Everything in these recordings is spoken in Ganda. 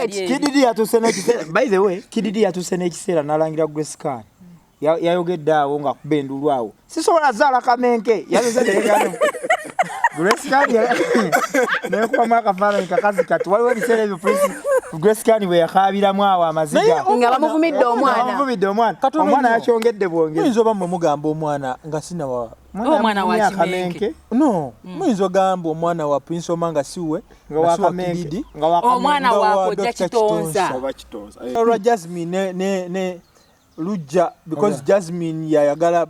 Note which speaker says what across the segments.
Speaker 1: Kididi yatuuse n'ekiseera, by the way, Kididi yatuuse n'ekiseera n'alangira Grace Khan. Yayogedde awo ng'akuba enduulu awo. Sisobola zaala kamenke. Yaluze neyegaana. Grace Khan nekubamu akafaananyi kakazi kati. Waliwo ebiseera ebyo Prince Grace Khan bwe yakaabiramu awo amaziga.
Speaker 2: Nga bamuvumidde omwana.
Speaker 1: Bamuvumidde omwana.
Speaker 3: Katono
Speaker 1: Omwana
Speaker 3: nnyo.
Speaker 1: yakyongedde bwongezi.
Speaker 3: Muyinza oba mmwe mugamba omwana nga sinawa
Speaker 4: Omwana wa Kimenke.
Speaker 3: No, muyinza ogamba omwana wa Prince Omar nga siwe
Speaker 1: Nga
Speaker 3: nga
Speaker 1: wa
Speaker 3: si wa
Speaker 1: Kamenke.
Speaker 3: Kididi.
Speaker 1: Nga wa Kamenke.
Speaker 4: Omwana
Speaker 3: Nga
Speaker 4: wa
Speaker 3: wa
Speaker 4: Kojja
Speaker 3: Dr.
Speaker 4: Kitonsa.
Speaker 5: Oba Kitonsa.
Speaker 3: Olwa Jasmine ne Lujja because Jasmine yayagala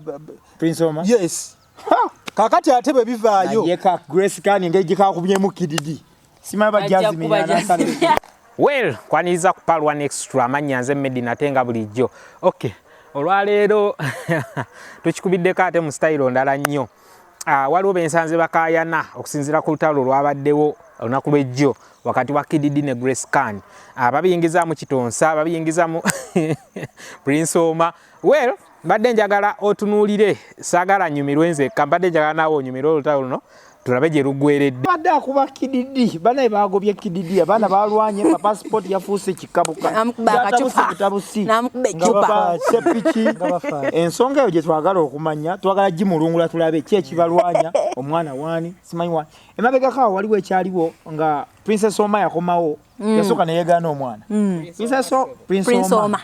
Speaker 1: Prince Omar.
Speaker 3: Yes. Kakati ate bwe bivaayo.
Speaker 1: Naye ka Grace Khan engeri gye kakubyemu Kididi. Simanyi ba
Speaker 4: Ajja
Speaker 1: Jasmine
Speaker 4: kuba
Speaker 1: anasala.
Speaker 4: Jasmine.
Speaker 6: Well, kwaniriza ku Pearl One Extra, amannya nze Medina ate nga bulijjo. Okay, olwaleero tukikubiddeko ate mu sitayiro ndala nnyo. Waliwo bensanze bakaayana okusinziira ku lutalo olwabaddewo olunaku lw'ejjo wakati wa Kididi ne Grace Khan. Babiyingizaamu Kitonsa, babiyingizaamu Prince Omar. Well, mbadde njagala otunuulire, saagala nnyumirwe nzekka, mbadde njagala naawe onyumirwe olutalo luno tulabe gye luggweredde.
Speaker 1: Badde akuba Kididi, banaye bagobye Kididi, abaana balwanye, Papa Sport yafuuse kikabuka.
Speaker 2: Namukuba akacupa.
Speaker 1: Yatabuse butabusi.
Speaker 2: Namukuba
Speaker 1: Nga
Speaker 2: eccupa.
Speaker 1: bafa sepiki.
Speaker 3: Nga bafa.
Speaker 1: Ensonga eyo gye twagala okumanya, twagala gimulungula tulabe ki ekibalwanya, omwana waani, simanyi waani. Emabegako awo waliwo ekyaliwo nga Princess Omar yakomawo, yasooka ne yeegaana omwana. Prince
Speaker 2: Prince
Speaker 1: Omar.
Speaker 2: Omar.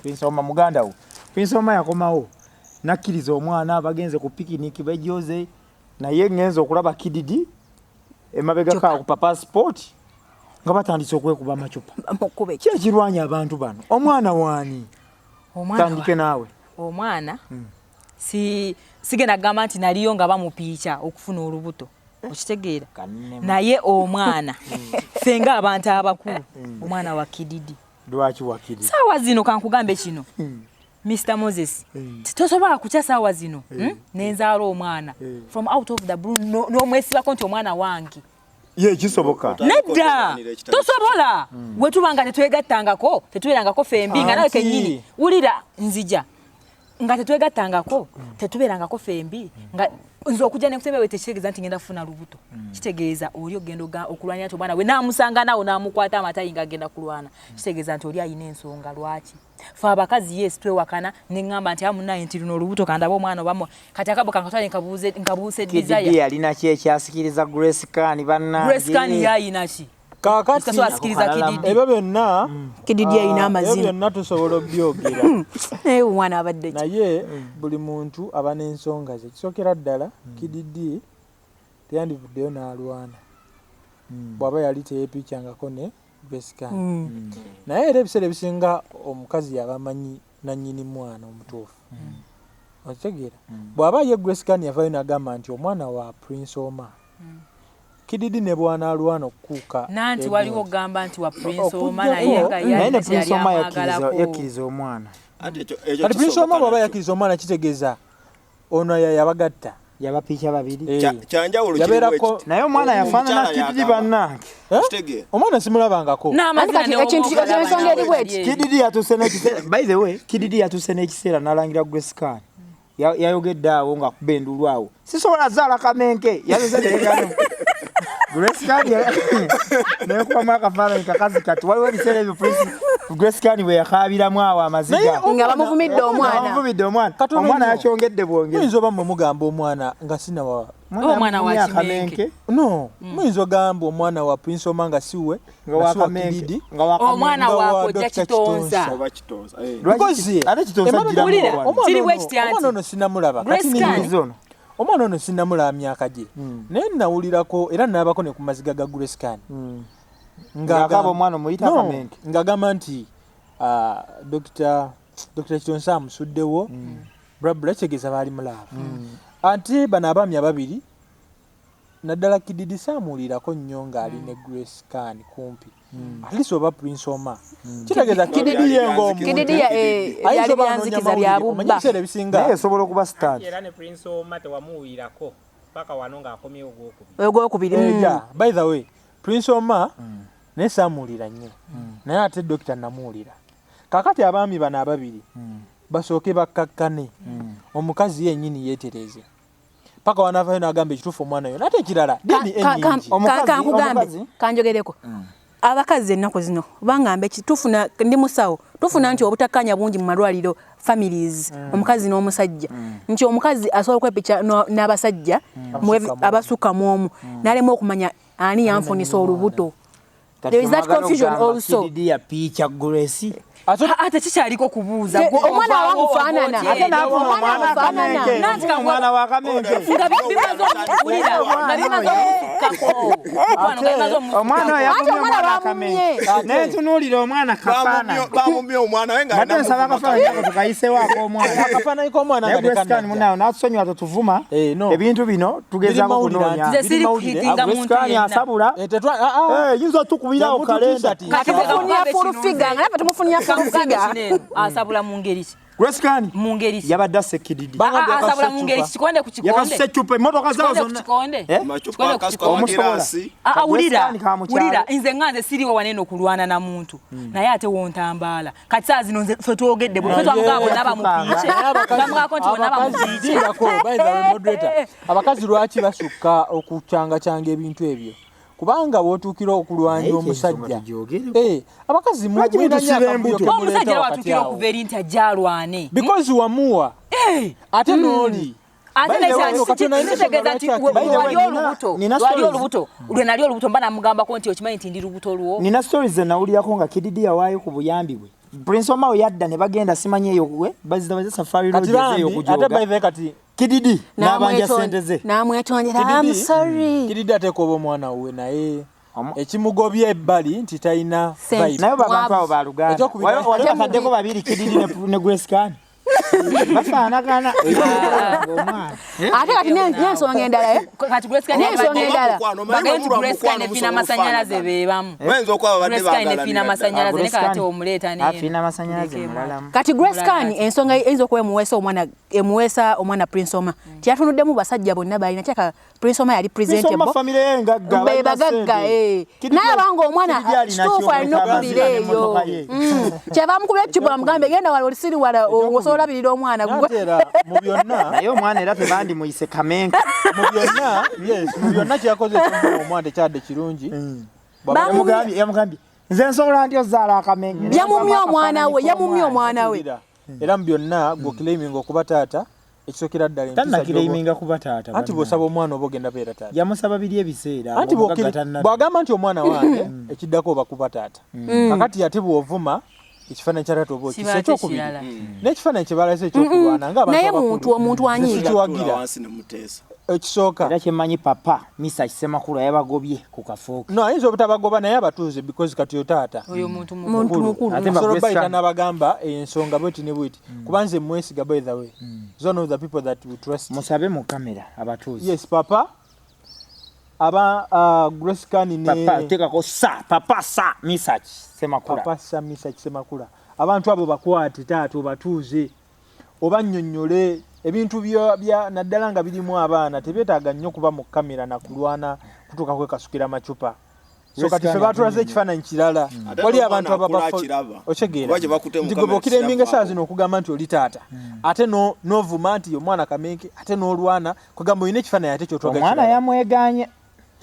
Speaker 1: Prince Omar muganda wo. Prince Omar yakomawo n'akkiriza omwana, bagenze ku picnic bejjoze, naye ngenze okulaba Kididi emabegako awo ku Papa Sport nga batandise okwekuba amacupa.
Speaker 2: Bamukube.
Speaker 1: Ki ekirwanya abantu bano? Omwana waani?
Speaker 4: Omwana
Speaker 1: Tandike naawe.
Speaker 4: Omwana sigenda kugamba nti naliyo nga bamupiica okufuna olubuto. Okitegeera?
Speaker 1: Kannema.
Speaker 4: Naye omwana ffe ng'abantu abakulu, omwana wa Kididi.
Speaker 1: Lwaki wa Kididi?
Speaker 4: Saawa zino kankugambe kino. Mr. Moses, tosobola kutya saawa zino, Nenzaala omwana from out of the blue, n'omwesibako nti omwana wange.
Speaker 1: Ye kisoboka.
Speaker 4: Nedda, tosobola. We tuba nga tetwegattangako, tetubeerangako ffembi, nga nawe
Speaker 3: Anti.
Speaker 4: kennyini wulira nzija. Nga tetwegattangako, tetubeerangako ffembi, nga nze okujja ne nkutembe tekitegeeza nti ngenda kufuna lubuto. Kitegeeza oli ogenda okulwanira nti omwana we n'amusanga naawe n'amukwata amatayi ng'agenda kulwana. Kitegeeza nti oli alina ensonga lwaki. Ffe abakazi yes twewakana ne ŋŋamba nti amunaye nti luno olubuto kandabe omwana oba kati akabo kankatwale nkabuuse
Speaker 1: Kididi
Speaker 4: desire.
Speaker 1: alina ki ekyasikiriza Grace Khan bannange?
Speaker 4: Grace Khan yayina ki?
Speaker 3: Kaakati
Speaker 4: Kasobola asikiriza Kididi.
Speaker 3: Ebyo byonna,
Speaker 2: Kididi alina amazina.
Speaker 3: Ebyo byonna tusobola obyogera.
Speaker 2: Naye omwana abadde ki?
Speaker 3: Naye buli muntu aba n'ensonga ze. Kisookera ddala Kididi teyandivuddeyo n'alwana. Bw'aba yali teyeepiikyangako ne Grace Khan. Naye era ebiseera ebisinga omukazi yaba amanyi nannyini mwana omutuufu. Okitegeera? Bw'aba ye Grace Khan yavaayo n'agamba nti omwana wa Prince Omar. Kididi ne bw'anaalwana okukuuka
Speaker 4: Nanti
Speaker 3: egunzi.
Speaker 4: waliwo ogamba nti wa Prince Omar
Speaker 3: Okujjako-
Speaker 4: naye nga
Speaker 1: Naye ne
Speaker 4: yali
Speaker 1: Prince Omar
Speaker 4: amwagalako.
Speaker 1: yakkiriza omwana.
Speaker 5: Ate ekyo
Speaker 3: Kati Prince Omar bw'aba
Speaker 5: kisoboka
Speaker 3: yakkiriza omwana kitegeeza ono yabagatta.
Speaker 1: Yabapiica babiri.
Speaker 5: Kyanjawulo
Speaker 3: Yabeerako-
Speaker 5: kiri bwe kiti.
Speaker 1: Naye omwana yafaanana
Speaker 5: Omukyala
Speaker 1: Kididi
Speaker 5: yagamba.
Speaker 1: bannange.
Speaker 5: Kitegeera.
Speaker 3: Omwana simulabangako.
Speaker 4: N'amazina
Speaker 2: Anti kati
Speaker 4: ne
Speaker 2: ekintu
Speaker 4: w'omuwala
Speaker 2: ekyo ensonga eri
Speaker 4: nawe
Speaker 2: bw'eti.
Speaker 4: eri.
Speaker 1: Kididi yatuuse n'ekiseera, by the way, Kididi yatuuse n'ekiseera n'alangira Grace Khan. Yayogedde awo ng'akuba enduulu awo. Sisobola zaala kamenke. Yaluze neyegaana. Grace Khan nekubamu akafaananyi kakazi kati. Waliwo ebiseera ebyo Prince Grace Khan bwe yakaabiramu awo amaziga.
Speaker 3: Naye
Speaker 2: Nga bamuvumidde omwana.
Speaker 1: Bamuvumidde omwana.
Speaker 3: Katono
Speaker 1: Omwana
Speaker 3: nnyo.
Speaker 1: yakyongedde bwongezi.
Speaker 3: Muyinza oba mmwe mugamba omwana nga sinawa
Speaker 4: Omwana wa Kimenke.
Speaker 3: No, muyinza ogamba omwana wa Prince Omar nga siwe,
Speaker 1: Nga
Speaker 3: nga
Speaker 1: wa
Speaker 3: si wa
Speaker 1: Kamenke.
Speaker 3: Kididi.
Speaker 1: Nga wa Kamenke.
Speaker 4: Omwana
Speaker 3: Nga
Speaker 4: wa
Speaker 3: wa
Speaker 4: Kojja
Speaker 3: Dr.
Speaker 4: Kitonsa.
Speaker 5: Oba Kitonsa.
Speaker 1: Lwaki
Speaker 3: Because
Speaker 1: ate Kitonsa
Speaker 3: emabega
Speaker 1: agira
Speaker 4: Wulira,
Speaker 1: mu omwana.
Speaker 4: kiri bwe kiti anti.
Speaker 3: Omwana ono sinnamulaba.
Speaker 4: Grace
Speaker 3: Kati
Speaker 4: Khan.
Speaker 3: nina-
Speaker 1: Ono.
Speaker 3: Omwana ono sinnamulaba myaka gye. Naye nawulirako era naabako ne ku maziga ga Grace Khan.
Speaker 1: Ng'akaaba omwana omuyita
Speaker 3: No,
Speaker 1: Kamenke.
Speaker 3: ng'agamba nti, Dr. Kitonsa amusuddewo. Bla bla kitegeeza baali mu love. Ate bano abaami ababiri naddala Kididi saamuwulirako nnyo ng'ali ne Grace Khan kumpi. At least oba Prince Omar. Kitegeeza Kididi ye ng'omuntu.
Speaker 2: Kididi
Speaker 3: Ayinza
Speaker 2: byali
Speaker 3: oba anoonya
Speaker 2: byanzikiza
Speaker 3: mawulire.
Speaker 2: bya
Speaker 3: Omanyi
Speaker 2: bubba.
Speaker 3: ebiseera ebisinga
Speaker 1: Naye esobola okuba stand.
Speaker 6: Era ne Prince Omar tewamuwulirako paka wano ng'akomyewo ogwokubiri.
Speaker 2: Ogwokubiri.
Speaker 3: Yeah, by the way, Prince Omar naye saamuwulira nnyo. Naye ate Dokita namuwulira. Kaakati abaami bano ababiri basooke bakkakkane. Omukazi yennyini yeetereeze. Paka wanaavayo n'agamba ekituufu omwana yo. N'ate ekirala, DNA nnyingi.
Speaker 1: Omukazi,
Speaker 2: Kankugambe,
Speaker 1: omukazi.
Speaker 2: kanjogereko. Abakazi ennaku zino bangambe ki, tufuna, ndi musawo, tufuna nti obutakkaanya bungi mu malwaliro, families, omukazi n'omusajja, nti omukazi asobola okwepicha n'abasajja abasukka mu omu, n'alema okumanya ani yanfunisa olubuto. There is that confusion also.
Speaker 1: Kididi yapiica Grace.
Speaker 4: Ate kikyaliko kubuuza.
Speaker 2: Omwana wamufaanana.
Speaker 1: Ate n'afuna
Speaker 2: Omwana
Speaker 1: omwana
Speaker 2: amufaanana.
Speaker 1: Kamenke.
Speaker 4: Nanti
Speaker 1: Afuna omwana wa Kamenke.
Speaker 4: Nga bimaze omuwulira, nga bimaze omusukkako. Mukwano, nga bimaze omusukkako.
Speaker 1: Omwana oyo
Speaker 2: Ate
Speaker 1: yavumye
Speaker 2: omwana
Speaker 1: omwana
Speaker 2: bamumye.
Speaker 1: Kamenke. Nentunuulira omwana kafaananyi.
Speaker 5: Bamumye omwana we nga
Speaker 1: Mbadde nsaba akafaananyi ako tukayisewo ak'omwana.
Speaker 3: Akafaananyi k'omwana
Speaker 1: Naye
Speaker 3: nga
Speaker 1: Grace Khan
Speaker 3: tekannajja.
Speaker 1: munnaawe n'atusonyiwa totuvuma.
Speaker 3: Eh, no.
Speaker 1: Ebintu bino tugezaako
Speaker 3: Biri mawulire
Speaker 1: kunoonya.
Speaker 3: anti.
Speaker 4: Nze siri kuhitinga
Speaker 1: Grace
Speaker 4: muntu
Speaker 1: Khan
Speaker 4: yenna.
Speaker 1: asabula.
Speaker 3: Eh, tetwa- ah, ah.
Speaker 1: Eh, yinza otukubirawo
Speaker 3: Yamutu
Speaker 1: kalenda.
Speaker 3: t-shirt.
Speaker 4: Kati
Speaker 2: Tumufunira full figure, nga naffe tumufunira full
Speaker 4: Kamugambe
Speaker 2: figure.
Speaker 4: kino eno, asabula mu ngeri ki?
Speaker 1: Grace Khan
Speaker 4: Mu ngeri ki?
Speaker 1: yabadde asse Kididi.
Speaker 3: Bangambye
Speaker 4: Ah, ah, asabula
Speaker 3: yakasusa
Speaker 4: mu ngeri ki?
Speaker 3: eccupa.
Speaker 4: Kikonde ku kikonde.
Speaker 1: Yakasusa eccupa emmotoka zawo
Speaker 4: Kikonde ku
Speaker 1: zonna.
Speaker 4: kikonde.
Speaker 1: Eh?
Speaker 5: Macupa
Speaker 4: Kikonde ku
Speaker 5: akasuka
Speaker 4: kikonde.
Speaker 5: magiraasi.
Speaker 4: Ah, ah, wulira,
Speaker 1: Grace Khan kamukyalo.
Speaker 4: wulira, nze nga nze siriwo wanene okulwana na muntu, naye ate wontambaala kati saa zino nze ffe twogedde bwe ffe twamugamba bonna bamupiice,
Speaker 3: Naye abakazi-
Speaker 4: twamugambako nti bonna
Speaker 3: abakazi-
Speaker 4: bamupiice.
Speaker 3: Dindako, by the way, moderator, abakazi lwaki basukka okucangacanga ebintu ebyo, kubanga bw'otuukira okulwanya
Speaker 1: Naye
Speaker 3: omusajja
Speaker 1: kyensonga tugyogereko.
Speaker 3: Eh, abakazi
Speaker 1: Lwaki
Speaker 3: mulina nnyo
Speaker 1: mutusiba
Speaker 3: akavuyo
Speaker 1: embuto?
Speaker 3: ke muleeta
Speaker 4: Omusajja era
Speaker 3: wakati
Speaker 4: watuukira
Speaker 3: awo.
Speaker 4: okuva eri nti ajja alwane.
Speaker 3: Because wamuwa ate n'oli.
Speaker 4: Ate
Speaker 1: By the way,
Speaker 4: nekyo
Speaker 3: Katonda alina
Speaker 4: kitegeeza nti
Speaker 3: ensonga lwaki
Speaker 1: By the way,
Speaker 4: wali olubuto,
Speaker 1: nina
Speaker 4: lwali
Speaker 1: stories.
Speaker 4: olubuto, lwe nali olubuto mba namugambako nti okimanyi nti ndi lubuto lwo.
Speaker 1: Nina stories ze nawulirako nga Kididi yawaayo ku buyambi bwe. Prince Omao yadda ne bagenda simanyi eyo we bazita baze safari
Speaker 3: Kati
Speaker 1: lodge eyo
Speaker 3: bambi ate by
Speaker 1: okujooga.
Speaker 3: the way kati
Speaker 1: Kididi n'abanja sente ze.
Speaker 2: N'amwetondera, I'm sorry.
Speaker 3: Kididi ateeka oba omwana wuwe naye
Speaker 1: ekimugobye
Speaker 3: ebbali nti talina
Speaker 2: Sente.
Speaker 3: vibe.
Speaker 1: Naye abantu abo baluganda.
Speaker 3: Ekyokubiri-
Speaker 1: Wali bakaddeko babiri Kididi ne Grace Khan. Bafaanagana. Omwana.
Speaker 2: Ate kati n'ensonga endala, eh?
Speaker 4: Kati Grace Khan
Speaker 2: N'ensonga endala.
Speaker 4: bagende nti Grace Khan ne Fina amasannyalaze beebamu.
Speaker 5: Bayinza okuba babadde
Speaker 4: Grace Khan ne Fina
Speaker 5: baagalanira ddala.
Speaker 4: amasannyalaze ne
Speaker 1: Grace Khan
Speaker 4: kati omuleeta ne
Speaker 1: Afina amasannyalaze mulalamu.
Speaker 2: Kati Grace Khan ensonga eyinza okuba emuweesa omwana, emuweesa omwana Prince Omar, tiyatunuddemu basajja bonna balina kyaka Prince Omar yali
Speaker 1: Prince Omar
Speaker 2: presentable.
Speaker 1: family ye ngagga.
Speaker 2: Be
Speaker 1: balina
Speaker 2: bagagga,
Speaker 1: ssente.
Speaker 2: eh.
Speaker 1: Kididi
Speaker 2: Naye abanga omwana
Speaker 1: Kididi alina
Speaker 2: kituufu
Speaker 1: ki
Speaker 2: alina
Speaker 1: omuleka
Speaker 2: okkulira
Speaker 1: amazina
Speaker 2: eyo.
Speaker 1: n'emmotoka ye.
Speaker 2: Kyava amukubira ecupa amugambe genda wala olisiri wala osobola olabirira omwana
Speaker 3: Naye
Speaker 2: gwe.
Speaker 3: ate era mu byonna
Speaker 1: Naye omwana era tebandimuyise Kamenke.
Speaker 3: mu byonna, yes, mu byonna kyeyakoze ekyomuwa omwana tekyadde kirungi. Bw'aba
Speaker 1: Yamugambye nze nsobola ntya ozaala Akamenke.
Speaker 2: Yamumye omwana we, yamumye omwana we.
Speaker 3: Mpulira. Era mu byonna gw'oclaiminga okuba taata, ekisookera ddala empisa gy'oba-
Speaker 1: Tannaclaiminga kuba taata.
Speaker 3: Anti bw'osaba omwana oba ogenda beera taata.
Speaker 1: Yamusaba biri ebiseera.
Speaker 3: Anti
Speaker 1: ng'omugagga tannadda.
Speaker 3: bw'agamba nti omwana wange, ekiddako oba kuba taata. Kakati ate bw'ovuma ekifaananyi kya taata oba okisa
Speaker 4: Kiba
Speaker 3: ekyokubiri
Speaker 4: tekirala.
Speaker 3: n'ekifaananyi kye balase ekyokulwana ng'abantu
Speaker 2: Naye
Speaker 3: abakulu.
Speaker 2: muntu omuntu anyiiga.
Speaker 3: Sikiwagira.
Speaker 5: Tuula wansi ne muteesa.
Speaker 3: Ekisooka
Speaker 1: Era kyemmanyi papa Misa Kisemakula yabagobye ku kafuuke.
Speaker 3: No, ayinza obutabagoba naye abatuuze because kati oyo taata
Speaker 4: Oyo muntu
Speaker 2: Muntu
Speaker 4: mukulu.
Speaker 2: mukulu.
Speaker 1: Ate ba
Speaker 3: Osobola
Speaker 1: Grace
Speaker 3: obayita
Speaker 1: Khan.
Speaker 3: n'abagamba ensonga bweti ne bweti kuba nze mwesiga. By the way, is one of the people that we trust.
Speaker 1: Musabe mu kamera abatuuze.
Speaker 3: Yes, papa aba Grace Khan ne
Speaker 1: Papa teekako sa papa sa Misa Kisemakula.
Speaker 3: Papa Samisa Kisemakula, abantu abo bakwate taata obatuuze obannyonnyole ebintu bya naddala nga birimu abaana tebyetaaga nnyo kuba mu kamera na kulwana kutuuka kwekasukira macupa. So kati ffe batulaze ekifaananyi kirala.
Speaker 5: Ate
Speaker 3: Wali
Speaker 5: n'omwana
Speaker 3: abantu
Speaker 5: akula akiraba.
Speaker 3: otegeera
Speaker 5: Kuba gye bakutte mu
Speaker 3: nti gwe
Speaker 5: kamera
Speaker 3: bw'okireminga
Speaker 5: kirava
Speaker 3: essaawa
Speaker 5: awo.
Speaker 3: zino okugamba nti oli taata ate n'ovuma nti omwana Kamenke ate n'olwana kugamba olina ekifaananyi ate kyotwaga
Speaker 1: Omwana
Speaker 3: kirala.
Speaker 1: yamweganye.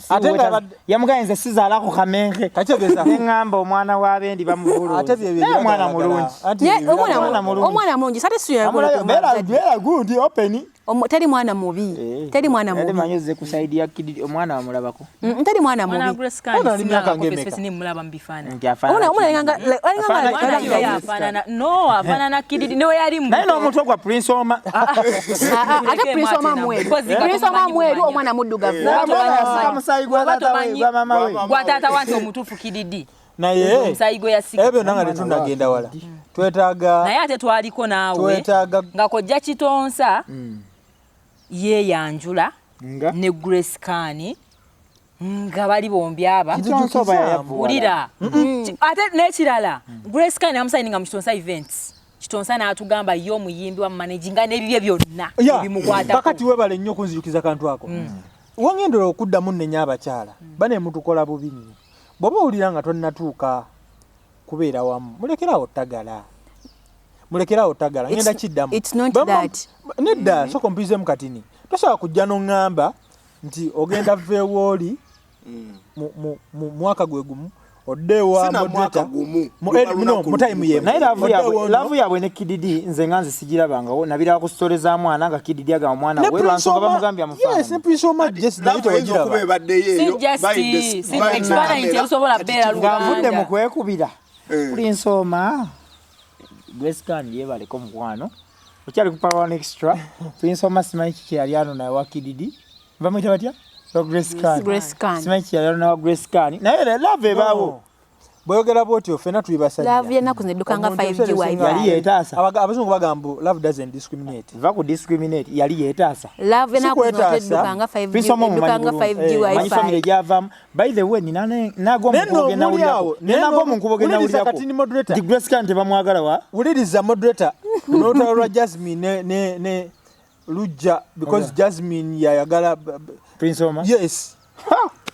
Speaker 3: Ate nga
Speaker 1: Yamugambye nze sizaalako Kamenke.
Speaker 3: Kakitegeeza-
Speaker 1: Neŋŋamba omwana w'abendi bamuvuluzi.
Speaker 3: Ate bye
Speaker 1: Naye omwana mulungi.
Speaker 3: Anti
Speaker 2: Ye,
Speaker 3: bye
Speaker 2: omwana
Speaker 1: Omwana mulungi.
Speaker 2: omwana mulungi sate
Speaker 1: Amulayo, beera beera gundi open.
Speaker 2: Teri mwana mubi, teri mwana
Speaker 1: Ate
Speaker 2: mubi.
Speaker 1: manyi ozze ku side ya Kididi omwana wamulabako.
Speaker 2: Teri mwana
Speaker 4: Mwana
Speaker 2: mubi.
Speaker 4: Grace Khan
Speaker 3: Omwana ali myaka
Speaker 4: simulabako
Speaker 3: ng'emeka?
Speaker 4: face face nemulaba mu bifaananyi.
Speaker 1: Nti afaanana
Speaker 2: Omwana omwana
Speaker 1: Kididi.
Speaker 2: alinganga
Speaker 4: Mwana
Speaker 2: alinganga
Speaker 4: yo afaanana, no, afaanana Kididi ne we yali mu
Speaker 1: Naye n'omutwe gwa Prince Omar.
Speaker 2: Ate Prince Omar mweru, Prince Omar mweru, omwana muddugavu.
Speaker 1: Omwana yasika musayi gwa
Speaker 4: Oba
Speaker 1: taata we
Speaker 4: tomanyi-
Speaker 1: gwa mama we.
Speaker 4: Gwa taata wanti omutuufu Kididi.
Speaker 3: Naye
Speaker 4: Omusaayi gwe yasika.
Speaker 3: ebyo byonna nga tetunnagenda wala twetaaga
Speaker 4: Naye ate twaliko naawe
Speaker 3: Twetaaga-
Speaker 4: nga kojja Kitonsa yeeyanjula
Speaker 1: Nga
Speaker 4: ne Grace Khan nga bali bombi aba
Speaker 1: Kitonsa oba yayavuwala.
Speaker 4: wulira. Ate n'ekirala Grace Khan amusayininga mu Kitonsa Events, Kitonsa n'atugamba ye omuyimbi wa managinga n'ebibye byonna
Speaker 3: Ya,
Speaker 4: ebimukwatako.
Speaker 3: kakati webale nnyo okunzijukiza kantu ako. Wangendera okuddamu nnenya abakyala bane mutukola bubi nnyo. Bw'oba owulira nga tonnatuuka kubeera wamu, mulekerawo ttagala, mulekerawo ttagala. Ngenda kiddamu.
Speaker 2: It's not that.
Speaker 3: Nedda, sooka ompizemu katini. Tosobola kujja n'oŋŋamba nti ogenda veewo oli mu mwaka gwe gumu. Odde ewa
Speaker 5: Sina mwaka
Speaker 3: moderator.
Speaker 5: gumu.
Speaker 3: Mu- eh, no, mu time yemu.
Speaker 1: Naye laavu
Speaker 3: Odde
Speaker 1: yaabwe
Speaker 3: ewa ono.
Speaker 1: laavu yaabwe ne Kididi nze nga nze sigirabangawo, nabiraba ku sitole za mwana nga Kididi agamba omwana
Speaker 3: Ne
Speaker 1: we
Speaker 3: Prince
Speaker 1: lwansonga
Speaker 3: Omar-
Speaker 1: bamugambye
Speaker 3: Yes, ne
Speaker 1: amufaanana.
Speaker 3: Prince Omar Jesse naye
Speaker 5: Love eyinza okuba
Speaker 3: tewagiraba.
Speaker 5: ebaddeyo
Speaker 4: Si
Speaker 5: eyo,
Speaker 4: just,
Speaker 5: by the-
Speaker 4: si
Speaker 5: by the
Speaker 4: ekifaananyi
Speaker 5: camera.
Speaker 4: tebusobola kubeera
Speaker 1: Nga nvudde mu
Speaker 4: Luganda.
Speaker 1: kwekubira
Speaker 5: Eh.
Speaker 1: Prince Omar Grace Khan yeebaleko mukwano okyali ku Power One Extra. Prince Omar simanyi kiki yali ano naye wa Kididi, bamuyita batya? Wa Grace Khan.
Speaker 2: Grace Khan.
Speaker 1: Simanyi kiki yali ano naye wa Grace Khan, naye love ebaawo.
Speaker 3: Bw'oyogera bw'otyo ffenna tuli basajja.
Speaker 2: Love y'ennaku zino edduka nga
Speaker 3: Omuntu
Speaker 2: 5G
Speaker 3: ebiseera ebisinga-
Speaker 1: Yali
Speaker 2: wifi.
Speaker 1: yeetaasa.
Speaker 3: Abazungu bagamba love doesn't discriminate.
Speaker 1: Va ku discriminate, yali yeetaasa.
Speaker 2: Love y'ennaku zino
Speaker 3: Sikwetaasa.
Speaker 2: tedduka nga 5G,
Speaker 1: Prince Omar
Speaker 2: edduka
Speaker 1: mumanyi
Speaker 2: nga
Speaker 1: bulungi.
Speaker 2: 5G
Speaker 1: Manyi famire
Speaker 2: wifi.
Speaker 1: gyavaamu. By the way, nina nagwa
Speaker 3: Naye
Speaker 1: mu nkubo ge
Speaker 3: nno omuli
Speaker 1: nawulirako.
Speaker 3: awo,
Speaker 1: Nina nagwa mu nkubo ge
Speaker 3: wuliriza
Speaker 1: nawulirako.
Speaker 3: kati ni moderator.
Speaker 1: Nti Grace Khan tebamwagala wa?
Speaker 3: Wuliriza moderator, n'olutalo lwa Jasmine ne Lujja because Jasmine yayagala
Speaker 1: Prince Omar.
Speaker 3: Yes.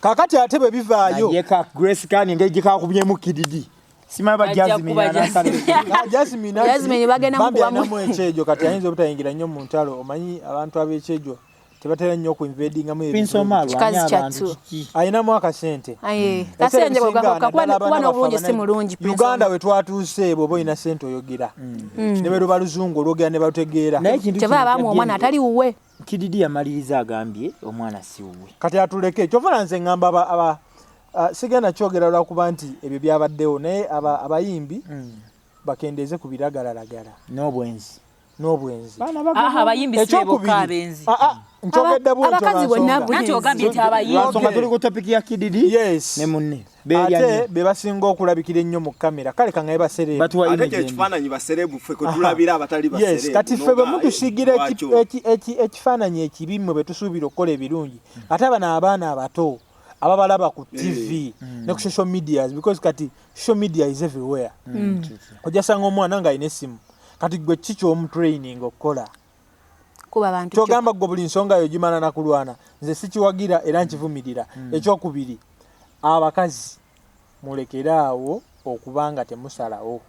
Speaker 3: Kakati ate bwe bivaayo.
Speaker 1: Naye ka Grace Khan engeri gye kakubyemu Kididi. Simanyi ba
Speaker 4: Ajja
Speaker 1: Jasmine
Speaker 4: kuba
Speaker 1: anasala.
Speaker 4: Jasmine.
Speaker 3: Ah, Jasmine ati-
Speaker 2: Jasmine bagenda
Speaker 3: bambi
Speaker 2: mukubamu.
Speaker 3: alinamu ekyejo kati ayinza obutayingira nnyo mu ntalo, omanyi abantu ab'ekyejo tebatera nnyo okuinvadingamu ebintu.
Speaker 1: Prince Omar alwanya
Speaker 2: Kikazi
Speaker 1: abantu
Speaker 2: kyattu.
Speaker 1: kiki?
Speaker 3: Alinamu akasente.
Speaker 2: Aye,
Speaker 3: Ebiseera
Speaker 2: kasente
Speaker 3: ebisinga
Speaker 2: bwe kuba
Speaker 3: naddala abaana
Speaker 2: kuba n'obulungi
Speaker 3: baffe
Speaker 2: si mulungi, Prince
Speaker 3: Uganda
Speaker 2: Omar.
Speaker 3: we twatuuse bw'oba olina ssente oyogera ne bwe luba luzungu olwogera ne balutegeera.
Speaker 1: Naye ekintu
Speaker 2: Kyeva
Speaker 1: kino
Speaker 2: abaamu omwana atali wuwe.
Speaker 1: Kididi yamaliriza agambye omwana si wuwe.
Speaker 3: Kati atuleke kyova nze ŋŋamba sigenda kyogera lwakuba nti ebyo byabaddewo, naye abayimbi bakendeeze ku biragalalagala
Speaker 1: N'obwenzi.
Speaker 3: n'obwenzi.
Speaker 1: Baana
Speaker 4: Aha,
Speaker 1: bagamba.
Speaker 4: abayimbi si be bokka abenzi.
Speaker 3: Nkyogedde bwentyo
Speaker 2: Abakazi bonna
Speaker 3: lwa nsonga.
Speaker 2: bwe-
Speaker 4: Nanti ogambye nti abayimbi.
Speaker 1: Lwansonga tuli ku topic ya Kididi
Speaker 3: Yes.
Speaker 1: ne munne. Beerya
Speaker 3: Ate
Speaker 1: nnyo.
Speaker 3: be basinga okulabikira ennyo mu kamera, kale kangaye basereebu.
Speaker 1: Batuwa
Speaker 5: Ate
Speaker 1: image
Speaker 5: kye
Speaker 1: embi.
Speaker 5: ekifaananyi baserebu ffe kwe tulabira abatali
Speaker 3: Yes,
Speaker 5: baserebu.
Speaker 3: kati ffe bwe
Speaker 5: N'oga,
Speaker 3: mutusiigira
Speaker 5: lwaki o-
Speaker 3: ekifaananyi ekibi mmwe bwe tusuubira okukola ebirungi, ate abano abaana abato ababalaba ku TV ne ku social medias, because kati social media is everywhere, ojja sanga omwana ng'alina essimu, kati gwe ki ky'omutraining okukola?
Speaker 2: Kuba abantu
Speaker 3: Kyogamba gwe buli nsonga yo gimala nakulwana, nze sikiwagira era nkivumirira. Ekyokubiri, abakazi mulekere awo okuba nga temusalawo.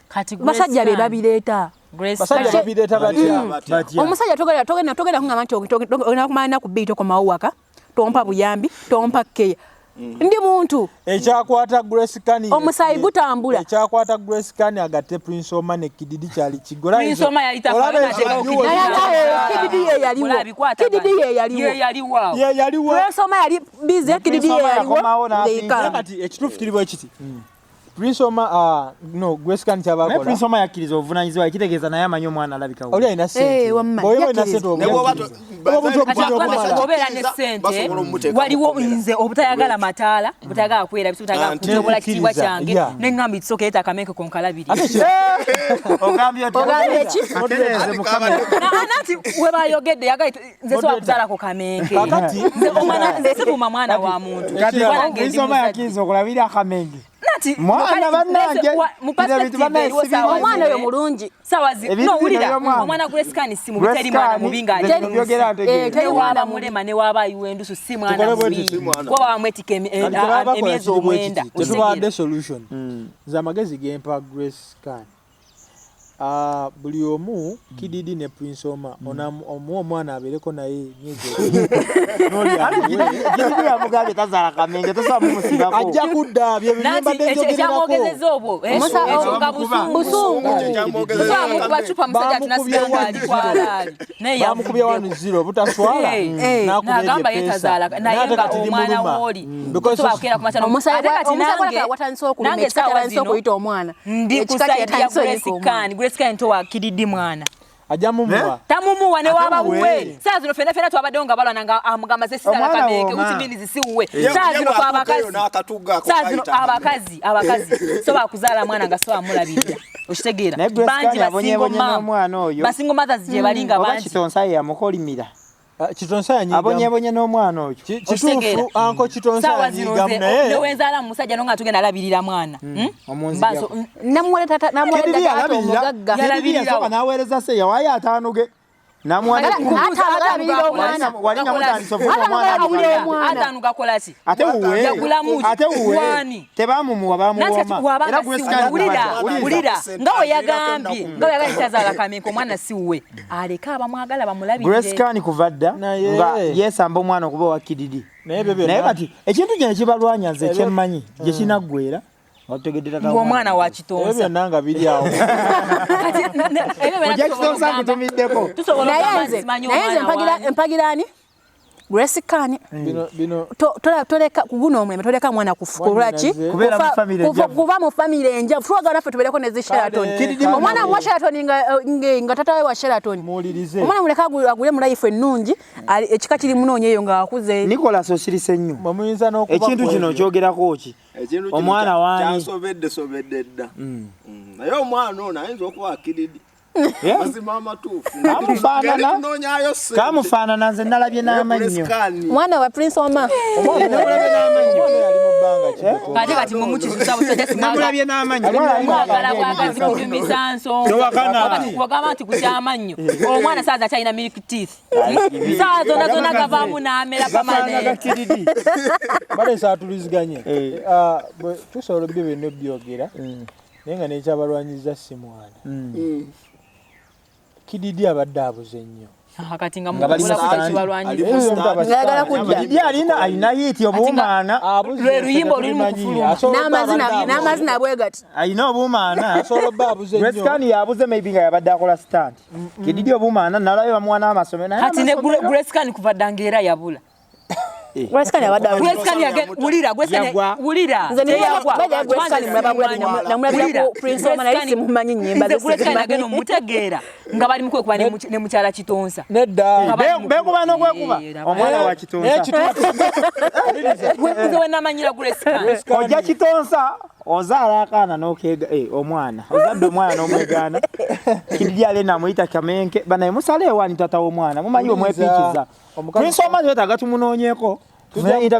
Speaker 4: Kati Grace
Speaker 2: basajja be
Speaker 4: Khan.
Speaker 2: babireeta.
Speaker 4: Grace
Speaker 3: Basajja
Speaker 4: Khan.
Speaker 3: babireeta batya?
Speaker 1: Batya.
Speaker 2: Omusajja togenda kungamba nti ogenda kumala nnaku bbiri tokomawo waka, tompa buyambi, tompa keya. Ndi muntu.
Speaker 3: Ekyakwata Grace Khan,
Speaker 2: Omusaayi gutambula.
Speaker 3: Ekyakwata Grace Khan agatte Prince Omar ne Kididi kyali kigola.
Speaker 4: Prince Omar yali tafa,
Speaker 3: Olaba
Speaker 4: nateekawo
Speaker 3: ekinyuwo
Speaker 4: Kididi.
Speaker 2: Naye, Kididi ye yaliwo.
Speaker 4: Olaba bikwatagana.
Speaker 2: Kididi ye yaliwo.
Speaker 4: Ye yaliwo awo.
Speaker 3: Ye yaliwo.
Speaker 2: Prince Omar yali busy, Kididi ye
Speaker 1: Omar
Speaker 2: yaliwo.
Speaker 1: yakomawo n'apiika.
Speaker 2: They come.
Speaker 3: Kati ekituufu kiri bwe kiti, Prince Omar, ah, no, Grace Khan
Speaker 1: Naye
Speaker 3: kyabakola
Speaker 1: Prince Omar yakkiriza obuvunaanyizibwa, ekitegeeza naye amanyi omwana alabika
Speaker 3: oli alina sente.
Speaker 2: Eh, wamma,
Speaker 3: Bw'oba olina
Speaker 2: yakkiriza.
Speaker 3: sente
Speaker 5: Ne bw'oba to-
Speaker 3: oba obuntu
Speaker 4: Kati
Speaker 3: obukulu
Speaker 4: akugambye
Speaker 3: obumala.
Speaker 4: nti obeera ne ssente,
Speaker 5: Basobola omuteeka mu
Speaker 4: waliwo
Speaker 5: kkomera.
Speaker 4: nze obutayagala mataala, obutayagala kwerabisa, obutayagala
Speaker 5: Anti.
Speaker 4: kutobola kitiibwa
Speaker 3: Nekkiriza,
Speaker 4: kyange,
Speaker 3: yeah.
Speaker 4: neŋŋamba ekisooka leeta akamenke konkalabiri.
Speaker 3: Ate
Speaker 1: Ogambye otya?
Speaker 2: Ogambye ki?
Speaker 1: Atereeze
Speaker 5: Ati
Speaker 1: mu
Speaker 5: kabadde-
Speaker 1: kamera.
Speaker 4: Nanti we bayogedde yagaye nze sobola kuzaalako kamenke.
Speaker 3: Kakati-
Speaker 4: Nze omwana nze sivuma mwana wa muntu.
Speaker 1: Kati
Speaker 4: Mwana nge ndi
Speaker 1: Prince Omar
Speaker 4: muzadde.
Speaker 1: yakkiriza okulabira akamenge.
Speaker 4: Nanti
Speaker 1: Mwana
Speaker 4: mukali-
Speaker 1: bannange,
Speaker 4: mu
Speaker 1: bino bintu
Speaker 4: perspective
Speaker 1: bannange
Speaker 4: eriwo
Speaker 1: si
Speaker 4: saawa
Speaker 1: birungi.
Speaker 2: Omwana oyo
Speaker 4: zino,
Speaker 2: mulungi.
Speaker 4: saawa zi-
Speaker 1: Ebintu
Speaker 4: no,
Speaker 1: bino
Speaker 4: wulira,
Speaker 1: by'omwana.
Speaker 4: omwana Grace Khan si mubi,
Speaker 1: Grace
Speaker 4: teri mwana
Speaker 1: Khan,
Speaker 4: mubi ng'ali
Speaker 1: nze
Speaker 4: mu nsi.
Speaker 1: byogera ntegeera.
Speaker 2: Eh, teri
Speaker 4: Ne
Speaker 2: mwana
Speaker 4: waaba
Speaker 2: mubi.
Speaker 4: mulema ne waaba ayiwa endusu si mwana
Speaker 3: Tukole bwe
Speaker 4: mubi.
Speaker 3: tuti.
Speaker 5: Si mwana.
Speaker 4: Kuba bamwetika
Speaker 3: Kati tebabakola
Speaker 4: emyezi
Speaker 3: kiri bwe
Speaker 4: 9.
Speaker 3: kiti, tetubawadde solution. Nze amagezi gempa Grace Khan, Ah, buli omu Kididi ne Prince Omar omuwa omwana abeereko naye emyezi 2 n'oli amuwe.
Speaker 1: Kididi yamugambye tazaala kamenge, tosobola mumusibako.
Speaker 3: Ajja kudda bye
Speaker 4: Nanti
Speaker 3: bimbadde njogererako.
Speaker 4: ekyamwogezeza obwo ekyo nga busungu.
Speaker 2: Busungu.
Speaker 5: Kyekyamwogezeza
Speaker 4: Tosobola mukuba cupa musajja
Speaker 3: Bamukubye
Speaker 4: tunasigala ng'ali
Speaker 3: 1-0.
Speaker 4: kwalaali. Naye
Speaker 3: Bamukubye
Speaker 4: yavuddeko.
Speaker 3: 1-0 obutaswala.
Speaker 4: Eh,
Speaker 3: N'akuba
Speaker 4: n'agamba
Speaker 3: eryo
Speaker 4: ye
Speaker 3: epeesa.
Speaker 4: tazaala naye
Speaker 3: N'ate
Speaker 4: nga
Speaker 3: kati
Speaker 4: omwana
Speaker 3: limuluma.
Speaker 4: wooli
Speaker 3: Because
Speaker 4: tosobola kukeera ku makya
Speaker 2: Omusaayi
Speaker 4: Ate kati
Speaker 2: gwalabika watandise okuluma,
Speaker 4: nange
Speaker 2: ekika
Speaker 4: essaawa
Speaker 2: kyatandise
Speaker 4: zino
Speaker 2: okuyita omwana.
Speaker 4: ndi ku
Speaker 2: Ekika
Speaker 4: side ya
Speaker 2: kyatandise
Speaker 4: Grace
Speaker 2: okuyita omwana.
Speaker 4: Khan. Grace Khan towa Kididi mwana.
Speaker 3: Ajja mumuwa.
Speaker 4: Tamumuwa ne waba
Speaker 3: muwe.
Speaker 4: wuwe. Saa zino fena fena twabaddewo nga balwana nga amugamba ze sizala
Speaker 1: Omwana
Speaker 4: kamenge
Speaker 1: w'oma.
Speaker 4: which means si wuwe.
Speaker 5: Ye-
Speaker 4: Saa
Speaker 5: ye
Speaker 4: zino fe
Speaker 5: bw'atuuka
Speaker 4: abakazi.
Speaker 5: eyo n'akatugga ako
Speaker 4: Saa zino
Speaker 5: kayita
Speaker 4: abakazi so bakuzaala mwana nga so amulabirira. Okitegeera.
Speaker 1: Naye Grace
Speaker 4: Bangi
Speaker 1: Khan
Speaker 4: ba
Speaker 1: abonyeebonye
Speaker 4: single mom.
Speaker 1: n'omwana oyo.
Speaker 4: Ba single mothers gye bali nga
Speaker 1: Oba
Speaker 4: bangi.
Speaker 1: Kitonsa ye yamukolimira.
Speaker 3: Ah, Kitonsa yanyigamu.
Speaker 1: Abonyeebonye n'omwana oyo.
Speaker 4: Okitegeera.
Speaker 3: Kituufu anko Kitonsa
Speaker 4: Saawa zino
Speaker 3: yanyigamu
Speaker 4: nze
Speaker 3: naye
Speaker 4: newenzaala mu musajja nonga tugenda alabirira mwana. Hmm?
Speaker 1: Omunzijako.
Speaker 4: Mbaso-
Speaker 2: Namuwala tata namuwala
Speaker 1: Kididi
Speaker 2: tata
Speaker 1: yalabirira.
Speaker 2: omugagga.
Speaker 1: Kididi yasooka n'aweereza se yawaayo 5 ge. Namuwa
Speaker 2: Ate agalabirira omwana.
Speaker 1: Wali namutandisa ovuga
Speaker 2: Ate
Speaker 1: omwana.
Speaker 2: agalabirira omwana.
Speaker 4: Ataano gakola ki?
Speaker 1: Ate wuwe.
Speaker 4: Yagulamu ki?
Speaker 1: Ate wuwe.
Speaker 4: Wani?
Speaker 1: Tebamumuwa
Speaker 4: Nanti kati
Speaker 1: bamuwoma.
Speaker 4: bw'abanga
Speaker 1: Era
Speaker 4: si
Speaker 1: Grace
Speaker 4: wuwe,
Speaker 1: Khan
Speaker 4: wulira,
Speaker 1: wuliriza.
Speaker 4: wulira, nga bwe yagambye,
Speaker 5: Aviirako
Speaker 4: nga bwe yagambye tazaala kamenke, omwana si wuwe, aleke abamwagala bamulabirire.
Speaker 1: Grace Khan kuva dda
Speaker 3: Naye-
Speaker 1: nga yeesamba omwana okuba owa Kididi.
Speaker 3: Naye ebyo byonna-
Speaker 1: Naye kati ekintu kino ekibalwanya nze
Speaker 3: Ebyo-
Speaker 1: kyemmanyi gye kinaggweera nga tutegedde tata
Speaker 4: Ng'omwana wa
Speaker 3: Ebyo
Speaker 4: kitonsa.
Speaker 3: byonna nga biri awo.
Speaker 4: Kati, ebyo byonna
Speaker 1: Ojja
Speaker 4: tusobola
Speaker 1: kitonsa
Speaker 4: okugamba-
Speaker 1: nkutumiddeko.
Speaker 4: tusobola
Speaker 2: Naye
Speaker 4: okugamba
Speaker 2: nze
Speaker 4: nti simanyi
Speaker 2: naye nze
Speaker 4: omwana
Speaker 2: mpagira
Speaker 4: wange.
Speaker 2: mpagira ani? Grace Khan.
Speaker 3: Bino bino
Speaker 2: Toleka kuguno omulembe toleka mwana kukola ki?
Speaker 3: Mwannyinaze.
Speaker 1: Kubeera mu family enjavu.
Speaker 2: Kuba mu family enjavu. Twagala naffe tubeereko ne zi Sheraton.
Speaker 3: Kale,
Speaker 2: Omwana wa Sheraton nga tata we wa Sheraton.
Speaker 3: Muwulirize.
Speaker 2: Omwana muleka agule mu life ennungi, ekika kiri munoonya eyo ng'akuze.
Speaker 1: Nicholas osirise nnyo.
Speaker 3: Mwe muyinza n'okuba
Speaker 1: Ekintu
Speaker 3: ku
Speaker 1: kino
Speaker 3: ebyo.
Speaker 1: okyogerako ki?
Speaker 5: Ekintu kino
Speaker 1: Omwana waani?
Speaker 5: kyansobedde sobedde dda. Naye omwana ono ayinza okuba akiridi.
Speaker 1: Eh?
Speaker 5: Mazima amatuufu.
Speaker 1: Kamufaanana.
Speaker 5: Ngeri tunoonyaayo ssente.
Speaker 1: Kamufaanana nze nalabye n'amannyo.
Speaker 5: Grace Khan.
Speaker 2: Mwana wa Prince Omar.
Speaker 3: Omwana yali mu bbanga ki?
Speaker 4: Ate kati mwe mukisusa busajja simwagala.
Speaker 1: Namulabye n'amannyo.
Speaker 4: Mwagala bwagazi kunyumisa nsonga.
Speaker 1: Towakana.
Speaker 4: Wagamba nti kukyamannyo. Omwana saaza akyalina milk teeth. Saawa zonna zonna gavaamu n'amera
Speaker 1: Gafaanana
Speaker 4: permanent.
Speaker 1: Kididi.
Speaker 3: Bale saatuliziganye.
Speaker 1: Eh.
Speaker 3: Ah, tusobola byo byonna obyogera naye nga n'ekyabalwanyiza si mwana. Kididi abadde abuze nnyo.
Speaker 4: Ah, kati nga
Speaker 1: Nga bali mu
Speaker 4: mukubula
Speaker 1: stand.
Speaker 4: kukibalwanyiza.
Speaker 5: Ali mu stand.
Speaker 2: Ngayagala kujja.
Speaker 1: Kididi alina hiiti obuumaana.
Speaker 3: Abuze
Speaker 4: Lwe luyimba oluli mu
Speaker 3: tetulimanyi.
Speaker 4: kufuluma.
Speaker 3: Asobola okuba
Speaker 2: N'amazina
Speaker 3: abadde abuze.
Speaker 2: n'amazina bwe gati.
Speaker 1: Alina obuumaana.
Speaker 3: Asobola okuba abuze
Speaker 1: Grace
Speaker 3: nnyo.
Speaker 1: Khan yabuze maybe nga yabadde akola stand. Kididi obuumaana nalabye bamuwa n'amasomero. Naye
Speaker 4: Kati ne
Speaker 1: amasomero-
Speaker 4: Grace Khan kuva dda ng'era yabula.
Speaker 2: Grace Khan abadde abuze.
Speaker 4: Grace Khan wulira, Grace Khan
Speaker 1: Yagwa.
Speaker 4: wulira.
Speaker 2: Nze
Speaker 4: Teyagwa.
Speaker 2: bajja Grace Khan mulaba namulabira ku Prince Omar naye simumanyi nnyimba
Speaker 4: Nze
Speaker 2: ze
Speaker 4: Grace Khan
Speaker 2: sizimanyi.
Speaker 4: agenda omutegeera nga bali mu kwekuba ne mukyala Kitonsa.
Speaker 3: Nedda.
Speaker 4: Nga bali mu
Speaker 1: Beekuba n'okwekuba.
Speaker 4: Eh,
Speaker 1: Omwana wa
Speaker 3: Naye
Speaker 1: Kitonsa.
Speaker 3: kituufu.
Speaker 4: Nze we namanyira Grace Khan.
Speaker 3: Grace Khan-
Speaker 1: Ojja Kitonsa ozaala akaana n'okeega omwana ozadde omwana n'omwegaana. Kididi alena amuyita Kamenke banaye musale ewaani tata w'omwana mumanyi bwe mwepiikiza.
Speaker 3: Omukazi-
Speaker 1: Prince Omar twetaaga tumunoonyeeko.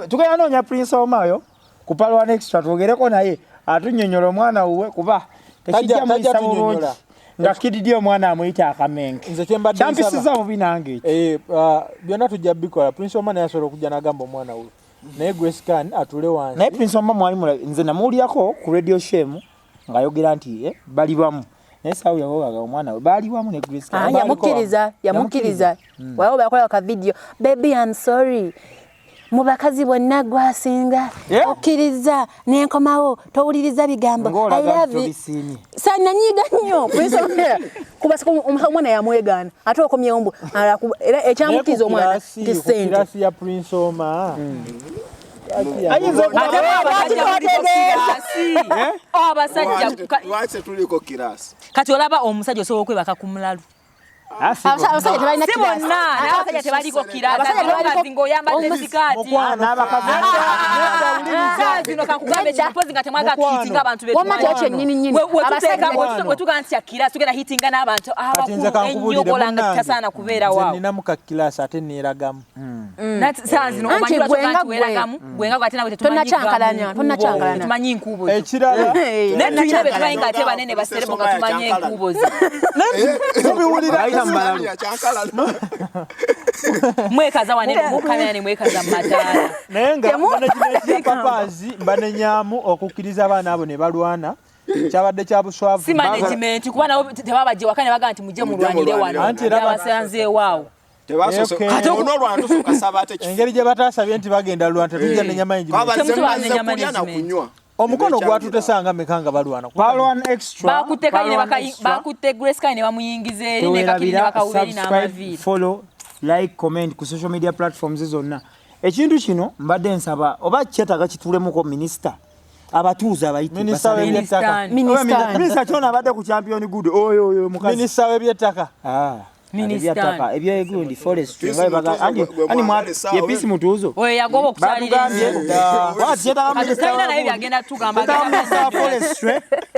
Speaker 1: Tugenda noonya Prince Omar oyo ku Palwan Extra twogereko naye atunnyonnyola omwana wuwe kuba tekijja
Speaker 3: Tajja-
Speaker 1: muyisa
Speaker 3: tajja
Speaker 1: bulungi
Speaker 3: tunnyonnyola.
Speaker 1: nga Kididi omwana amuyita akamenke.
Speaker 3: Nze kye mbadde nsaba.
Speaker 1: Kyampisiza bubi nange ekyo.
Speaker 3: Eh, ah, byonna tujja bikola. Prince Omar naye asobola okujja n'agamba omwana we. Naye Grace Khan atule wansi.
Speaker 1: Naye Prince Omar mwali mulabi nze namuwulirako ku Radio Shame ng'ayogera nti bali bamu. Naye saawa yawogaga omwana we baali wamu ne Grace Khan.
Speaker 2: Ah, yamukkiriza yamukkiriza. Waliwo bakola ka video baby I'm sorry. Mu bakazi bonna gwasinga
Speaker 1: Yeah.
Speaker 2: okkiriza nenkomawo towuliriza bigambo I
Speaker 1: Ng'olaga
Speaker 2: love
Speaker 1: nti
Speaker 2: you.
Speaker 1: tobisiimye.
Speaker 2: Sananyiga nnyo Prince Omar kuba omwana yamwegaana ate okomyewo mbu era ekyamukkiriza omwana nti
Speaker 3: Ku
Speaker 2: ssente.
Speaker 3: kirasi ya Prince Omar.
Speaker 1: Ayinza okuba-
Speaker 4: Ate abasajja muliko kirasi. Abasajja
Speaker 5: Lwaki tetuliiko kirasi?
Speaker 4: kati olaba omusajja osobola okwebaka ku mulalu.
Speaker 1: Ah, si bonna.
Speaker 2: Abasajja tebalina
Speaker 4: Si
Speaker 2: kirasi.
Speaker 4: bonna, naye abasajja tebaliko kirasi.
Speaker 2: Abasajja tebaliko-
Speaker 4: Ate ng'oyambadde sikaati.
Speaker 1: N'abakazi.
Speaker 4: Saa zino kankugambe
Speaker 2: Nedda.
Speaker 4: ekintu nga temwagala
Speaker 3: Mukwano.
Speaker 4: tuhitinga abantu be
Speaker 2: Wamma
Speaker 4: tumanyi.
Speaker 2: kyo kyennyini nnyini. Abasajja-
Speaker 4: Wetugaa nti akirasi tugenda hitinga n'abantu
Speaker 3: Kati nze
Speaker 4: abakulu ennyo
Speaker 3: kankubuulire
Speaker 4: kola nga
Speaker 3: munnange.
Speaker 4: tutasaana kubeera
Speaker 3: Nze
Speaker 4: waawo.
Speaker 3: nninamu ka kirasi ate neeragamu.
Speaker 4: Nati saa zino
Speaker 2: Anti
Speaker 4: omanyi lwaki
Speaker 2: gwe
Speaker 4: ogaa
Speaker 2: nga
Speaker 4: nti
Speaker 2: gwe.
Speaker 4: weeragamu, gwe nga gwe ate nawe tetumanyi
Speaker 2: Tonnakyankalanya,
Speaker 4: gamu
Speaker 2: tonnakyankalanya.
Speaker 4: nkubo, tetumanyi nkubo zo.
Speaker 3: Ekirala
Speaker 2: Hey,
Speaker 4: Naye tulina be tumanyi
Speaker 2: tonnakyankalanya.
Speaker 4: nga ate banene baserebo nga tumanyi enkubo zo.
Speaker 3: tubiwulira
Speaker 1: Bayita mu balalu.
Speaker 5: Yakyankalana.
Speaker 4: Mwekaza wanene mu kamera ne mwekaza mu mataala.
Speaker 3: naye nga
Speaker 2: Temu-
Speaker 3: management ya Papaazi banenyamu okukkiriza abaana abo ne balwana kyabadde kya buswavu.
Speaker 4: Si management kuba nabo tebabajje waka ne bagamba nti mujje mulwanire wano.
Speaker 3: Anti era
Speaker 4: Basanzeewo awo.
Speaker 5: Tebasoose.
Speaker 3: Okay.
Speaker 5: Kati onolwana tusooka saba ate kifo.
Speaker 3: Engeri gye bataasabye nti bagenda lwana tetujja nenya management.
Speaker 5: Kwabazze
Speaker 4: Temutuba
Speaker 5: mazze
Speaker 4: nenya
Speaker 5: kulya na
Speaker 4: management.
Speaker 5: kunywa.
Speaker 3: Omukono gwatutesanga meka nga balwana.
Speaker 1: Palwan Extra.
Speaker 4: Bakutte Kali ne
Speaker 1: Palwan
Speaker 4: bakayi-
Speaker 1: Extra.
Speaker 4: bakutte Grace Kali ne bamuyingiza eri ne Kakiri ne
Speaker 1: Tewerabira
Speaker 4: bakawula eri
Speaker 1: subscribe,
Speaker 4: n'amaviiri.
Speaker 1: follow, like, comment ku social media platforms zonna. Ekintu kino mbadde nsaba oba kyetaaga kituulemuko minisita abatuuze abayite
Speaker 3: Minisita
Speaker 1: basabe-
Speaker 3: w'ebyettaka.
Speaker 2: Minisita.
Speaker 1: Minisita kyona abadde ku champion good oyo oyo mukazi.
Speaker 3: Minisita w'ebyettaka.
Speaker 1: Ah,
Speaker 4: Minisita.
Speaker 1: ebyettaka ebyegundi forestry
Speaker 5: Peace
Speaker 1: nga bwe baga-
Speaker 5: Mutuuzo
Speaker 1: andi
Speaker 5: gwe
Speaker 1: andi
Speaker 5: mwagala essaawa
Speaker 1: ye Peace Mutuuzo.
Speaker 4: Oyo yagoba okukyalira
Speaker 1: Batugambye
Speaker 4: ensi.
Speaker 1: Wati kyetaaga
Speaker 4: Kati
Speaker 1: minisita
Speaker 4: talina
Speaker 1: wa
Speaker 4: naye
Speaker 1: gundi.
Speaker 4: byagenda tugamba.
Speaker 1: Kyetaaga minisita wa forestry,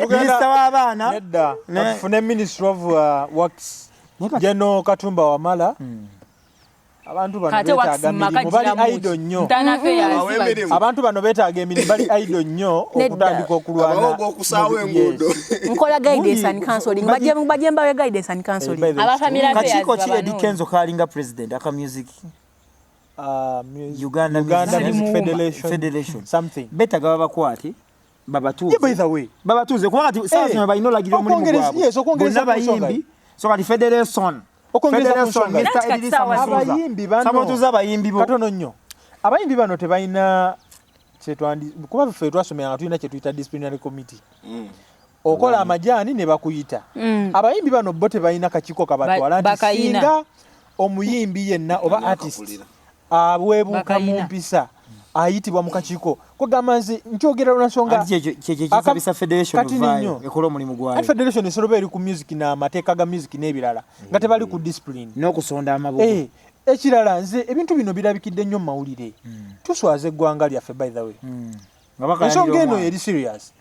Speaker 1: minisita w'abaana.
Speaker 3: Nedda.
Speaker 1: Ne-
Speaker 3: Tufune Ministry of Works. General Katumba Wamala. Abantu bano
Speaker 4: Kate wax
Speaker 3: beetaaga
Speaker 4: mu maka
Speaker 3: mirimu, bali
Speaker 4: giramu
Speaker 3: idle
Speaker 4: ki?
Speaker 3: nnyo.
Speaker 4: Ntaana fe
Speaker 5: Abawa
Speaker 4: yaziba.
Speaker 5: emirimu.
Speaker 3: Abantu bano beetaaga emirimu, bali idle nnyo
Speaker 2: Nedda.
Speaker 3: okutandika okulwana.
Speaker 5: Abawo ogw'okusaawa enguudo.
Speaker 2: Nkola guidance and counseling. Bajje mbawe guidance and counseling.
Speaker 3: By the way,
Speaker 4: Aba family affairs
Speaker 1: Kakiiko ki Eddie
Speaker 4: babanoonya.
Speaker 1: Kenzo kalinga president aka music Uganda
Speaker 3: Uganda
Speaker 1: Music
Speaker 3: Music Federation,
Speaker 1: Federation.
Speaker 3: something.
Speaker 1: Beetaaga babakwate babatuuze.
Speaker 3: Yeah, by the way.
Speaker 1: Babatuuze kuba kati saawa
Speaker 3: Eh,
Speaker 1: zino balina olagira omulimu gwabwe.
Speaker 3: yes, okwongereza
Speaker 1: Bonna
Speaker 3: ku nsonga
Speaker 1: bayimbi. So kati federation.
Speaker 3: Okwongereza ku
Speaker 1: Federation,
Speaker 3: nsonga.
Speaker 1: Mr.
Speaker 4: Kati
Speaker 1: Edirisa
Speaker 4: saawa zino.
Speaker 1: Musuuza.
Speaker 3: Abayimbi bano.
Speaker 1: Saba otuuze abayimbi bo.
Speaker 3: Katono nnyo. Abayimbi bano tebalina kyetwandi kuba ffe twasomera nga tulina kye tuyita disciplinary committee. Okola amajaani ne bakuyita. Abayimbi bano bo tebalina kakiiko kabatwala nti
Speaker 4: Bakayina.
Speaker 3: singa omuyimbi yenna oba
Speaker 5: Ani
Speaker 3: artist
Speaker 5: akakulira?
Speaker 3: aweebuuka mu
Speaker 4: Bakayina.
Speaker 3: mpisa ayitibwa mu kakiiko. Kugamba nze nkyogera lwa nsonga
Speaker 1: Anti kyekyo ekisabisa federation
Speaker 3: Kati
Speaker 1: ovaayo
Speaker 3: nnyo.
Speaker 1: ekole omulimu gwayo.
Speaker 3: Anti federation esobola eri ku music n'amateeka ga music n'ebirala nga tebali ku discipline.
Speaker 1: N'okusonda amabugo.
Speaker 3: Ekirala nze ebintu bino birabikidde nnyo mu mawulire. Tuswaza eggwanga lyaffe, by the way.
Speaker 1: Nga bakayanira
Speaker 3: Ensonga eno
Speaker 1: omwana.
Speaker 3: eri serious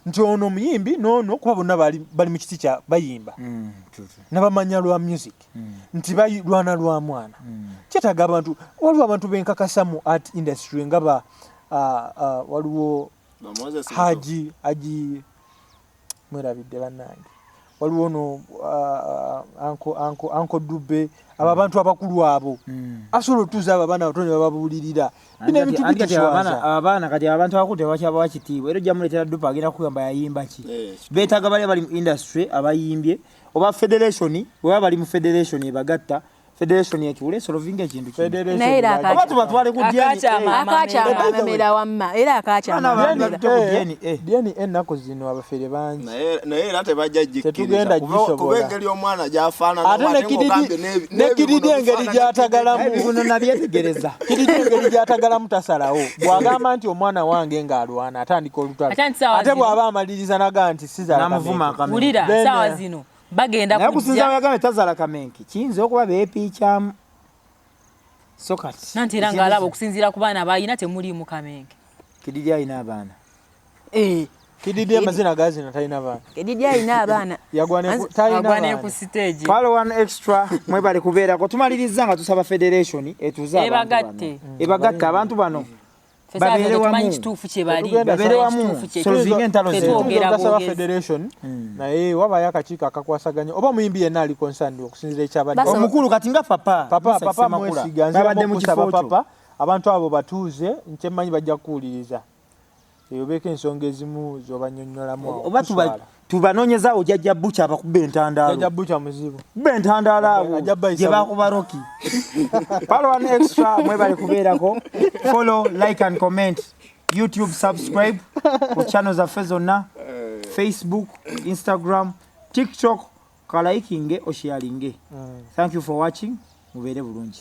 Speaker 3: nti ono omuyimbi n'ono kuba bonna bali mu kiti kya bayimba
Speaker 1: True, true.
Speaker 3: nabamanya lwa music nti balwana lwa mwana. Kyetaaga abantu, waliwo abantu benkakasa mu art industry nga ba waliwo
Speaker 5: Ba Moses Muto.
Speaker 3: Haji mwerabidde bannange, waliwo no anko Dube, abo abantu abakulu abo asobola otuuza abo abaana abato ne bababuulirira. Bino ebintu
Speaker 1: Anti kati abaana
Speaker 3: bituswaza.
Speaker 1: abaana kati abantu abakulu tebakyabawa kitiibwa, era ojja muleetera dupa agenda kugamba yayimba ki.
Speaker 5: Eh,
Speaker 1: Beetaaga bali abali mu industry abayimbye oba federation, bwe baba bali mu federation ebagatta, federation etuule esolovinga ekintu kino.
Speaker 3: Federation
Speaker 2: Naye era
Speaker 1: Oba tubatwale ku
Speaker 4: Akakyama.
Speaker 1: DNA.
Speaker 2: Akakyama
Speaker 3: By the way.
Speaker 2: amamera wamma era akakyama
Speaker 1: Abaana
Speaker 2: amamera.
Speaker 1: bantu ku DNA.
Speaker 3: DNA ennaku zino abafere bangi.
Speaker 5: Naye era tebajja
Speaker 3: Tetugenda
Speaker 5: gikkiriza kuba
Speaker 3: gisobola.
Speaker 5: engeri omwana gy'afaanana
Speaker 3: Ate
Speaker 5: ate ng'ogambye
Speaker 3: ne Kididi engeri gy'atagalamu.
Speaker 1: Ebiguno nabyetegereza.
Speaker 3: Kididi engeri gy'atagalamu tasalawo. Bw'agamba nti omwana wange ng'alwana atandika olutalo,
Speaker 4: Ate nti saawa
Speaker 3: ate
Speaker 4: zino-
Speaker 3: bw'aba amaliriza naga nti sizaala
Speaker 1: Namuvuma
Speaker 3: Kamenke.
Speaker 1: akamenke.
Speaker 4: Wulira
Speaker 3: Then,
Speaker 4: saawa zino bagenda
Speaker 1: Naye okusinziira
Speaker 4: kujja
Speaker 1: bwe yagambye tazaala kamenke kiyinza okuba beepiikyamu. So kati
Speaker 4: nanti era ng'alaba okusinziira ku baana balina temuliimu kamenke.
Speaker 1: Kididi alina abaana.
Speaker 2: Eh,
Speaker 3: Kididi amazina gazina talina baana.
Speaker 2: Kididi alina abaana.
Speaker 3: Yagwa ne ku- talina
Speaker 4: Agwa ne
Speaker 3: baana.
Speaker 4: ku stage.
Speaker 1: Palo One Extra mwebale kubeerako. Tumaliriza nga tusaba federation etuuze abantu
Speaker 4: Ebagatte.
Speaker 1: bano. Ebagatte abantu bano.
Speaker 4: Ffe saawa zino
Speaker 1: Babeere
Speaker 4: tetumanyi
Speaker 1: wamu.
Speaker 4: kituufu kye bali.
Speaker 3: Tetugenda
Speaker 1: Babeere
Speaker 4: Tetumanyi
Speaker 1: wamu.
Speaker 4: kituufu kye-
Speaker 1: Solvinga entalo
Speaker 4: Ffe
Speaker 1: zino.
Speaker 4: twogera
Speaker 3: Otasaba
Speaker 4: bwogezi.
Speaker 3: federation naye wabayo akakiiko akakwasaganya oba muyimbi yenna ali concerned okusinziira ekyabadde.
Speaker 1: Omukulu kati nga papa.
Speaker 3: Papa
Speaker 1: Musa
Speaker 3: papa
Speaker 1: Ssemakula.
Speaker 3: mwesiga nze
Speaker 1: Babadde mu
Speaker 3: okusaba
Speaker 1: kifo kyo.
Speaker 3: papa abantu abo batuuze nkyemmanyi bajja kuwuliriza eyobeeko ensonga ezimu z'obannyonnyolamu awo.
Speaker 1: Oba
Speaker 3: Tuswala.
Speaker 1: tubanoonyezaawo Jjajja Bucha abakuba entandaalo.
Speaker 3: Jjajja Bucha muzibu.
Speaker 1: Kuba entandaalo awo
Speaker 3: Ajja bayisa
Speaker 1: gye bakuba Rocky. Palo One Extra mwebale kubeerako. Follow, like and comment. YouTube subscribe ku channel zaffe zonna. Facebook, Instagram, TikTok. Kalayikinge osharinge. Thank you for watching. Mubeere bulungi.